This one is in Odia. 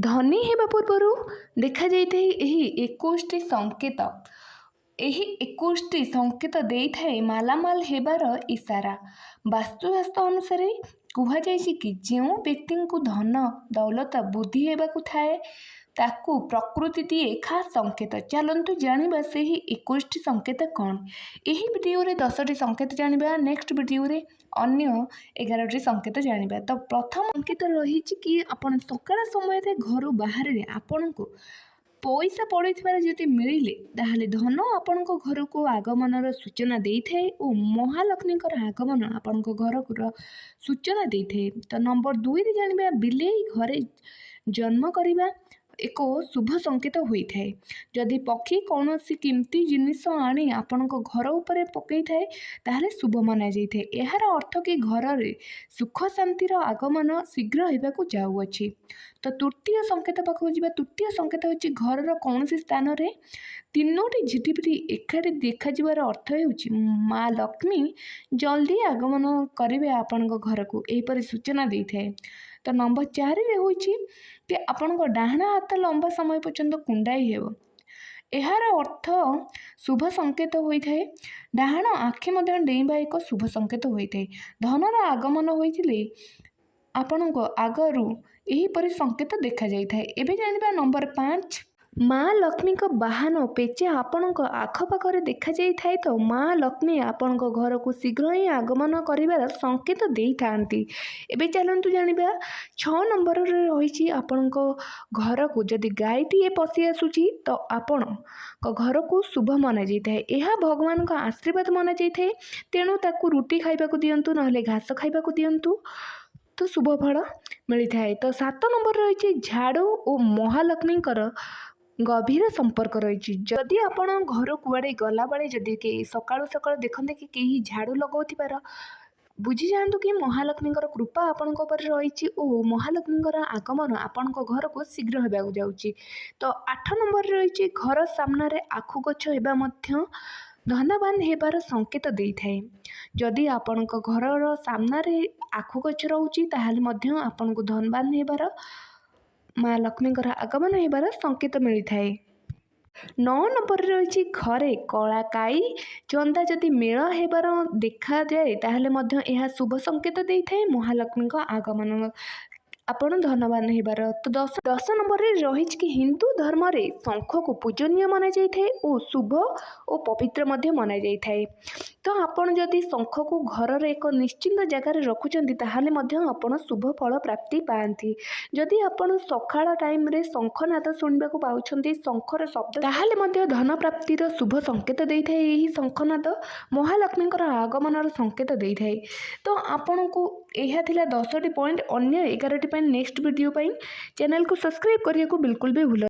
ଧନୀ ହେବା ପୂର୍ବରୁ ଦେଖାଯାଇଥାଏ ଏହି 21ଟି ସଂକେତ। ଏହି 21ଟି ସଂକେତ ଦେଇଥାଏ ମାଲାମାଲ ହେବାର ଇସାରା। ବାସ୍ତୁଶାସ୍ତ୍ର ଅନୁସାରେ କୁହାଯାଇଛି କି ଯେଉଁ ବ୍ୟକ୍ତିଙ୍କୁ ଧନ ଦୌଲତ ବୃଦ୍ଧି ହେବାକୁ ଥାଏ, ତାକୁ ପ୍ରକୃତି ଦିଏ ଖାସ୍ ସଂକେତ। ଚାଲନ୍ତୁ ଜାଣିବା ସେହି 21ଟି ସଂକେତ କ'ଣ। ଏହି ଭିଡ଼ିଓରେ 10ଟି ସଂକେତ ଜାଣିବା, ନେକ୍ସଟ ଭିଡ଼ିଓରେ ଅନ୍ୟ 11ଟି ସଂକେତ ଜାଣିବା। ତ ପ୍ରଥମ ସଂକେତ ରହିଛି କି ଆପଣ ସକାଳ ସମୟରେ ଘରୁ ବାହାରିଲେ ଆପଣଙ୍କୁ ପଇସା ପଡ଼ିଥିବାର ଯଦି ମିଳିଲେ, ତାହେଲେ ଧନ ଆପଣଙ୍କ ଘରକୁ ଆଗମନର ସୂଚନା ଦେଇଥାଏ ଓ ମହାଲକ୍ଷ୍ମୀଙ୍କର ଆଗମନ ଆପଣଙ୍କ ଘରର ସୂଚନା ଦେଇଥାଏ। ତ ନମ୍ବର 2ରେ ଜାଣିବା, ବିଲେଇ ଘରେ ଜନ୍ମ କରିବା ଏକ ଶୁଭ ସଂକେତ ହୋଇଥାଏ। ଯଦି ପକ୍ଷୀ କୌଣସି କିମ୍ତି ଜିନିଷ ଆଣି ଆପଣଙ୍କ ଘର ଉପରେ ପକାଇଥାଏ, ତାହେଲେ ଶୁଭ ମନାଯାଇଥାଏ। ଏହାର ଅର୍ଥ କି ଘରରେ ସୁଖ ଶାନ୍ତିର ଆଗମନ ଶୀଘ୍ର ହେବାକୁ ଯାଉଅଛି। ତ ତୃତୀୟ ସଂକେତ ପାଖକୁ ଯିବା। ତୃତୀୟ ସଂକେତ ହେଉଛି ଘରର କୌଣସି ସ୍ଥାନରେ ତିନୋଟି ଝିଟିପିଟି ଏକାଠି ଦେଖାଯିବାର ଅର୍ଥ ହେଉଛି ମା ଲକ୍ଷ୍ମୀ ଜଲ୍ଦି ଆଗମନ କରିବେ ଆପଣଙ୍କ ଘରକୁ, ଏହିପରି ସୂଚନା ଦେଇଥାଏ। ତ ନମ୍ବର 4ରେ ହେଉଛି କି ଆପଣଙ୍କ ଡାହାଣ ହାତ ଲମ୍ବା ସମୟ ପର୍ଯ୍ୟନ୍ତ କୁଣ୍ଡାଇ ହେବ। ଏହାର ଅର୍ଥ ଶୁଭ ସଂକେତ ହୋଇଥାଏ। ଡାହାଣ ଆଖି ମଧ୍ୟ ଡେଇଁବା ଏକ ଶୁଭ ସଂକେତ ହୋଇଥାଏ। ଧନର ଆଗମନ ହୋଇଥିଲେ ଆପଣଙ୍କ ଆଗରୁ ଏହିପରି ସଂକେତ ଦେଖାଯାଇଥାଏ। ଏବେ ଜାଣିବା ନମ୍ବର 5। ମା ଲକ୍ଷ୍ମୀଙ୍କ ବାହନ ପେଚା ଆପଣଙ୍କ ଆଖପାଖରେ ଦେଖାଯାଇଥାଏ ତ ମା ଲକ୍ଷ୍ମୀ ଆପଣଙ୍କ ଘରକୁ ଶୀଘ୍ର ହିଁ ଆଗମନ କରିବାର ସଂକେତ ଦେଇଥାନ୍ତି। ଏବେ ଚାଲନ୍ତୁ ଜାଣିବା, 6 ନମ୍ବରରେ ରହିଛି, ଆପଣଙ୍କ ଘରକୁ ଯଦି ଗାଈଟିଏ ପଶି ଆସୁଛି ତ ଆପଣଙ୍କ ଘରକୁ ଶୁଭ ମନାଯାଇଥାଏ। ଏହା ଭଗବାନଙ୍କ ଆଶୀର୍ବାଦ ମନାଯାଇଥାଏ। ତେଣୁ ତାକୁ ରୁଟି ଖାଇବାକୁ ଦିଅନ୍ତୁ, ନହେଲେ ଘାସ ଖାଇବାକୁ ଦିଅନ୍ତୁ, ତ ଶୁଭ ଫଳ ମିଳିଥାଏ। ତ 7 ନମ୍ବର ରହିଛି, ଝାଡ଼ୁ ଓ ମହାଲକ୍ଷ୍ମୀଙ୍କର ଗଭୀର ସମ୍ପର୍କ ରହିଛି। ଯଦି ଆପଣ ଘରୁ କୁଆଡ଼େ ଗଲାବେଳେ ଯଦି କେହି ସକାଳୁ ସକାଳୁ ଦେଖନ୍ତି କି କେହି ଝାଡ଼ୁ ଲଗାଉଥିବାର, ବୁଝିଯାଆନ୍ତୁ କି ମହାଲକ୍ଷ୍ମୀଙ୍କର କୃପା ଆପଣଙ୍କ ଉପରେ ରହିଛି ଓ ମହାଲକ୍ଷ୍ମୀଙ୍କର ଆଗମନ ଆପଣଙ୍କ ଘରକୁ ଶୀଘ୍ର ହେବାକୁ ଯାଉଛି। ତ 8 ନମ୍ବରରେ ରହିଛି, ଘର ସାମ୍ନାରେ ଆଖୁ ଗଛ ହେବା ମଧ୍ୟ ଧନବାନ ହେବାର ସଂକେତ ଦେଇଥାଏ। ଯଦି ଆପଣଙ୍କ ଘରର ସାମ୍ନାରେ ଆଖୁ ଗଛ ରହୁଛି, ତାହେଲେ ମଧ୍ୟ ଆପଣଙ୍କୁ ଧନବାନ ହେବାର, ମା ଲକ୍ଷ୍ମୀଙ୍କର ଆଗମନ ହେବାର ସଂକେତ ମିଳିଥାଏ। 9 ନମ୍ବରରେ ରହିଛି, ଘରେ କଳା କାଇ ଚନ୍ଦା ଯଦି ମେଳ ହେବାର ଦେଖାଯାଏ, ତାହେଲେ ମଧ୍ୟ ଏହା ଶୁଭ ସଂକେତ ଦେଇଥାଏ ମହାଲକ୍ଷ୍ମୀଙ୍କ ଆଗମନ, ଆପଣ ଧନବାନ ହେବାର। ତ 10 ନମ୍ବରରେ ରହିଛି କି ହିନ୍ଦୁ ଧର୍ମରେ ଶଙ୍ଖକୁ ପୂଜନୀୟ ମନାଯାଇଥାଏ ଓ ଶୁଭ ଓ ପବିତ୍ର ମଧ୍ୟ ମନାଯାଇଥାଏ। ତ ଆପଣ ଯଦି ଶଙ୍ଖକୁ ଘରର ଏକ ନିଶ୍ଚିନ୍ତ ଜାଗାରେ ରଖୁଛନ୍ତି, ତାହେଲେ ମଧ୍ୟ ଆପଣ ଶୁଭ ଫଳ ପ୍ରାପ୍ତି ପାଆନ୍ତି। ଯଦି ଆପଣ ସକାଳ ଟାଇମ୍ରେ ଶଙ୍ଖନାଦ ଶୁଣିବାକୁ ପାଉଛନ୍ତି, ଶଙ୍ଖର ଶବ୍ଦ, ତାହେଲେ ମଧ୍ୟ ଧନ ପ୍ରାପ୍ତିର ଶୁଭ ସଂକେତ ଦେଇଥାଏ। ଏହି ଶଙ୍ଖନାଦ ମହାଲକ୍ଷ୍ମୀଙ୍କର ଆଗମନର ସଂକେତ ଦେଇଥାଏ। ତ ଆପଣଙ୍କୁ ଏହା ଥିଲା 10ଟି ପଏଣ୍ଟ। ଅନ୍ୟ 11ଟି ପାଇଁ ନେକ୍ସଟ ଭିଡ଼ିଓ ପାଇଁ ଚ୍ୟାନେଲକୁ ସବସ୍କ୍ରାଇବ୍ କରିବାକୁ ବିଲକୁଲ ବି ଭୁଲ